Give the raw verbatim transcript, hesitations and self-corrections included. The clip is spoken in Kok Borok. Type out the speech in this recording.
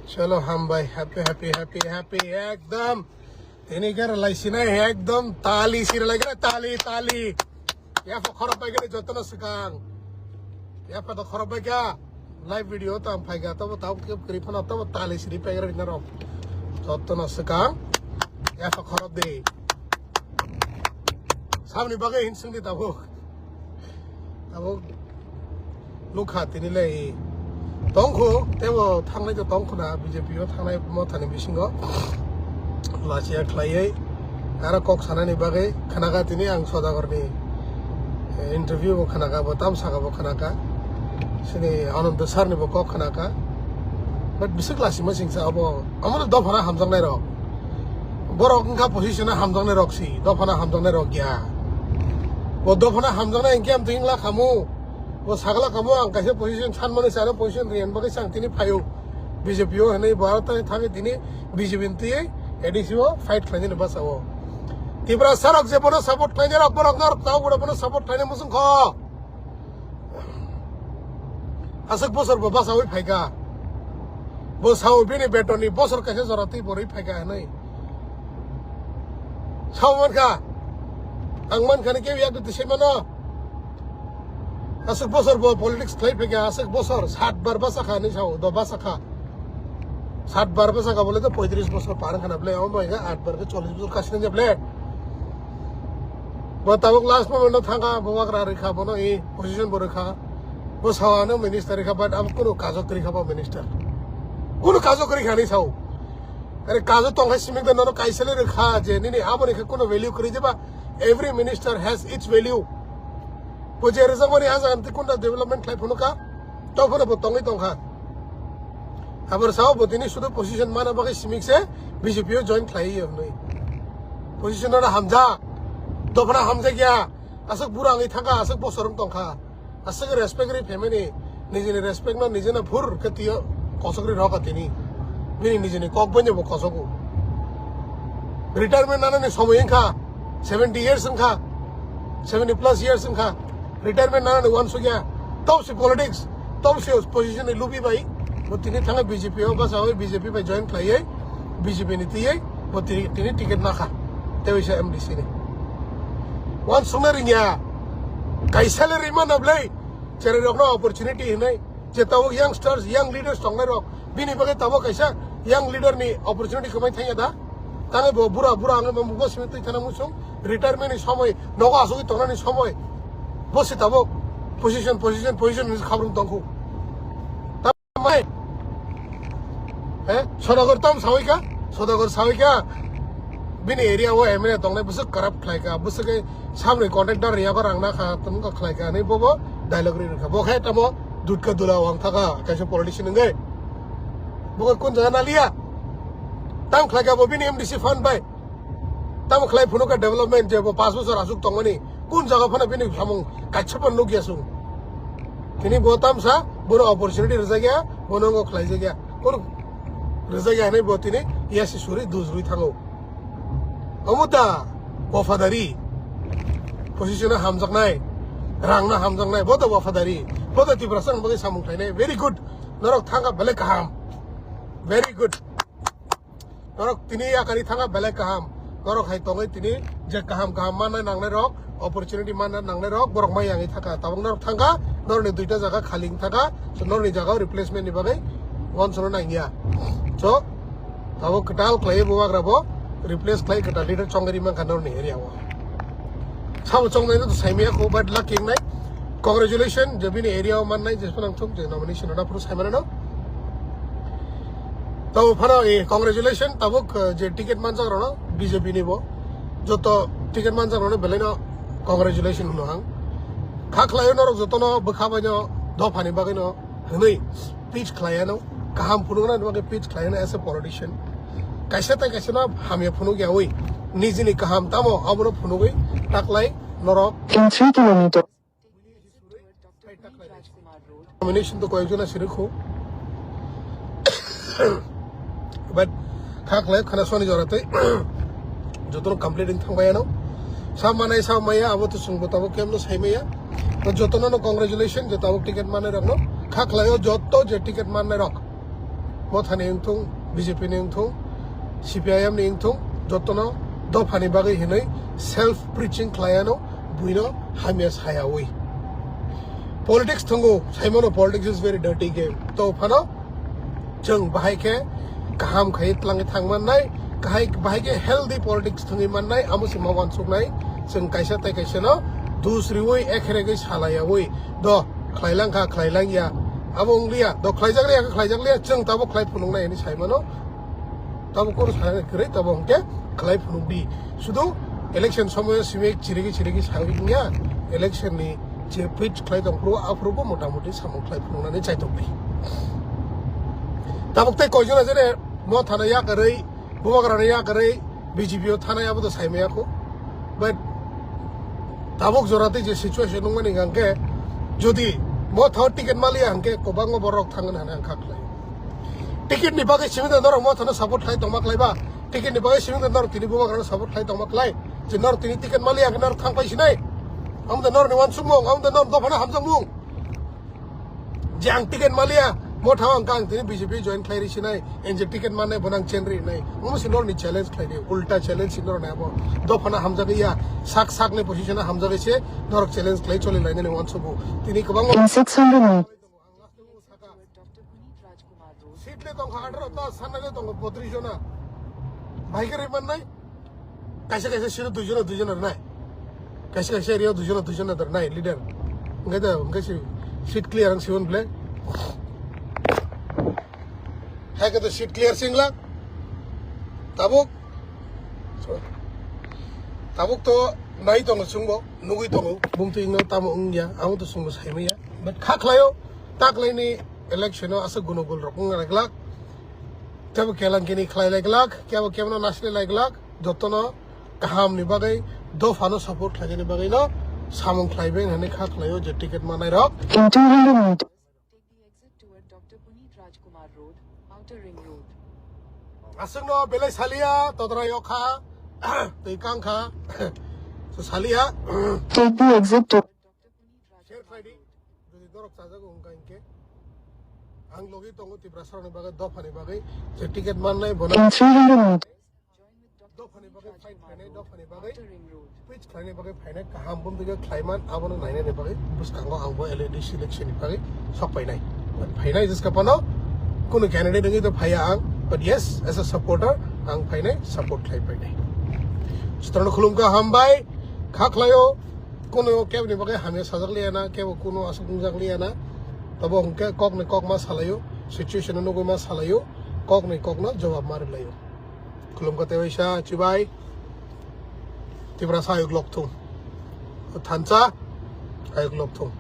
Chalo hambai, happy, happy, happy, happy, ekdom. Tini khe rwlai sinai, ekdom tali si rwlai khe tali, tali. Yapha khorok bai khe jotono swkang. Yapha to khorok bai kha. Live video to ang phai kha, tobo tabo khe kwrwi phano tobo tali siri pai khe rwina rok. Jotono swkang. Yapha khorok de. Sabni bagwi hin swngdi tabuk. Tabuk nukha tini le tongkhu, tebo thangnai to tongkhu na B J P o thangnai mothani bisingo. Lachiya khlaiwi aro kok sanani bagwi khnakha tini ang Sodagarni, eh, interview bo khnakha, bo tam saka bo khnakha. Sini Ananta sir ni bo kok khnakha. But bisik lasima singsa abo, amo dophana hamjaknai rok. Borok wngkha position o hamjaknai rok si, dophana hamjaknai rok ya. Bo dophana hamjaknai hinkhe amtwi wngla khamu. Bo sagla khamu ang kaisa position sanmani sana position riyan bagwi sang tini phaio. B J P o hinwi bo aro tani thangwi tini B J P ni twi A D C o fight khlainani bwsao. Tipra sarok je bono support khlainai rok borok norok tao bono support khlainai musung kho. Aswk bosor bo bachaui phaikha. Bo sao bini betonni bosor kaisa jora twi borwi phaikha hinwi. Sao mankha. Ang mankha ni kebo yak twi se mano. Aswk bosor bo politics khlai phaikha, aswk bosor sat bar bachakha hinwi sao, do bachakha. Sat bar bachakha bole to poitris bosor par wngkha na ble, omo bai khe at bar khe chollis bosor kasina je ble. Bo tabuk last moment no thangkha, bo wagra rwkha, bono i position bo rwkha. Bo sao ano minister rwkha, but abo kunu kajo kwrwi kha bo minister. Kunu kajo kwrwi kha hinwi sao. Are kajo tongkha simi de nono kaisa le rwkha je nini aboni khe kunu value kwrwi jeba. Every minister has its value. Bo je rwjakmani ah jaga twi kunu development khlai phunukha, tongphano bo tongwi tongkha. Abo sao bo tini sudu position mana bagwi simik se B J P o join khlai hwnwi. Position oro hamjak, dophana hamjak ya, aswk bura wngwi thangkha, aswk bosor wng tongkha. Aswk respect ri family, nijini respect no nijino phur khe twiyo kosok ri rokha tini. Bini nijini kok bai bo kosogo. Retirement nanani somoi wngkha, seventy years wngkha, seventy plus years wngkha. Retirement nanani uansukya. Tobsi politics, tobsi position ni lubi bai. Bo tini thangwi B J P o bachawi B J P bai join khlaiwi B J P ni twiwi bo tini, tini ticket nakha. Tei waisa M D C ni. Uansukna ringya. Kaisa le rima nablai. Cherai rokno opportunity hinwi. Je tabuk youngsters, young leaders tongnai rok. Bini bagwi tabuk kaisa young leader ni opportunity kwmai thangya da. Tangwi bo bura, bura wngwi bo mugo simi twi thana muchung. Retirement ni somoi, nogo asugwi tongnani somoi. Bo se tabuk position, position, position hinwi khabrung tongkhu. Tamai, eh, Sodagar tam sawi kha? Sodagar sawi kha? Bini area o M L A tongnai bwswk corrupt khlai kha, bwswk khe samni contractor riya kha rang na kha, tamo kha khlai kha hinwi bobo dialogue ri rwkha. Bo khe tamo dutka dula wang thaka kaisa politician wngwi. Bo khe kun jaga naliya? Tam khlai kha bo bini M D C fund bai. Tamo khlai phunukha development je bo panch bosor aswk tongmani, kun jaga phano bini samung kaisa phano nukya chwng. Tini bo tamsa, bono opportunity rwjakya, bono wngkha khlaijak ya. Bono rwjakya hinwi bo tini yasi suri dujrwi thango. Omo da wafadari. Position o hamjaknai, rang no hamjaknai, bo da wafadari. Bo da Tiprasa ni bagwi samung khlainai. Very good. Norok thangkha belai kaham. Very good. Norok tini yakari thangkha belai kaham. Norok hai tongwi tini je kaham kaham manna nangnai rok, opportunity manna nangnai rok, borok mai yangwi thangkha. Tabuk norok thangkha, norokni duita jaga khali wng thangkha. So norokni jaga o replacement ni bagwi uansukna nangya. So tabuk kwtal khlaiwi bo wagra bo replace khlai kwtal leader chongwi ri mankha norokni area o. Sabo chongnai no to saimaya kho, but lucky wngnai. Congratulations, je bini area o mannai, je phano thuk, je nomination rwna phuru saimano no. Tabo phano, eh, congratulations, tabuk, eh, je ticket manjak rwno, B J P ni bo. Joto ticket manjak rwno belai no congratulations hwno ang. Kha khlaio norok jotono bwkha bai no dophani bagwi no hwnwi pitch khlaiya no. Kaham phunukna ni bagwi pitch khlaiya no as a politician. Kaisa tai kaisa no hamya phunuk yawi. Nijini kaham tamo abono phunugwi taklai norok. In three kilometer. Nomination to koyekjona sirikhu. But kha khlai khana soni jora tei jotono complete wng thangbai ano. Sa manai sa maya abo to sungbo tabo kemno saimaya. To jotono no congratulations je tabuk ticket manai rokno. Kha khlaio joto je ticket manai rok. Mothani wngthung, B J P ni wngthung, C P I M ni wngthung, jotono dophani bagwi hinwi self preaching khlaiano buino hamya sayawi. Politics thwngo, saimano politics is very dirty game. To phano chwng bahai khe kaham khai twlangwi thang mannai, kahai, bahai khe healthy politics thwngwi mannai, amo se ma uansuknai, chwng kaisa tei kaisano dus riwi ekheregwi salayawi. Do, khlailang kha, khlailang ya, abo wng liya. Do, khlaijak liya khe khlaijak liya, chwng tabuk khlai phunuknai hinwi saimano. Tabuk kunu sana kwrwi, tabuk hwnkhe khlai phunukdi. Sudu election somoyo simi chirigi chirigi sawi wngya, election ni je preach khlai tong phuru, aphuru bo motamoti samung khlai phunuknani chaitokdi. Tabuk tei koijona jene Mothano yakarwi, Bubagrano yakarwi, B J P o thanai abo to saimaya kho. But tabuk jora tei je situation nungmani hwnkhe, jodi Mothao ticket maliya hwnkhe kwbangma borok thangna hwnwi ang kha khlai. Ticket ni bagwi simi de norok Mothano support khlai tongma khlai ba. Ticket ni bagwi simi de norok tini Bubagrano support khlai tongma khlai. Je norok tini ticket maliya hwnkhe norok thang pai sinai. Amo de norok ni uansukmung, amo de norok dophano hamjakmung. Je ang ticket maliya, Mothao ang kang tini B J P join khlai ri sinai, ang je ticket mannai bono ang chen ri nai. Omo se norok ni challenge khlai di, ulta challenge se norok nai abo. Dophano hamjagwi ya, sak sak ni position o hamjagwi se norok challenge khlai choli lainani uansukgo. Tini kwbangma In six hundred meters. Seat le tongkha atharo ta, sanna le tongkha botris jona. Bahai khe rwi mannai? Kaisa kaisa seat o dui jona, dui jona rwnai. Kaisa kaisa area o dui jona, dui jona rwnai leader. Hwnkhe da, hwnkhe se seat clear ang siwon ble. Hai khe to seat clear singla. Tabuk. Tabuk to nai tongo chwngbo, nugwi tongo. Bumtwi wngno tamo wngya, amo to chwngbo saimanya. But kha khlaio, ta khlaini election o aswk gunogul rok wng laiglak. Tebo kelangkini khlai laiglak, kebo kebono nasilai laiglak, jotono kaham ni bagwi, dophano support khlainani bagwi no samung khlaibai hinwi kha khlaio je ticket manai rok. In two hundred meters. Take the exit toward Doctor Puneet Rajkumar Road, Outer Ring Road. Aswkno belai saliya, todra yokha, twi kangkha, so saliya. Take the exit to Share khlai di, jodi norok chajago wngkha hinkhe. Ang logi tongo Tiprasarokni bagwi, dophani bagwi, je ticket mannai bono. In three hundred meters. Dophani bagwi fight khlainai, dophani bagwi pitch khlainai bagwi phainai kaham bumtwi khe khlaiman, abono nainani bagwi bwskango ang bo L A D C election ni bagwi sok phainai. But phainai jiska phano kunu candidate wngwi to phaiya ang, but yes, as a supporter ang phainai, support khlai phainai. Jotono khulumkha, hambai, kha khlaio, kunu kebni bagwi hamya sajak liya na, kebo kunu aswk wngjak liya na. Tabo hwnkhe kokni kok ma salaio, situation no nugwi ma salaio, kokni kokno jawab ma rwlaio. Khulumkha tei waisa, chibai. Tiprasa ayuk lokthung. Thansa ayuk lokthung.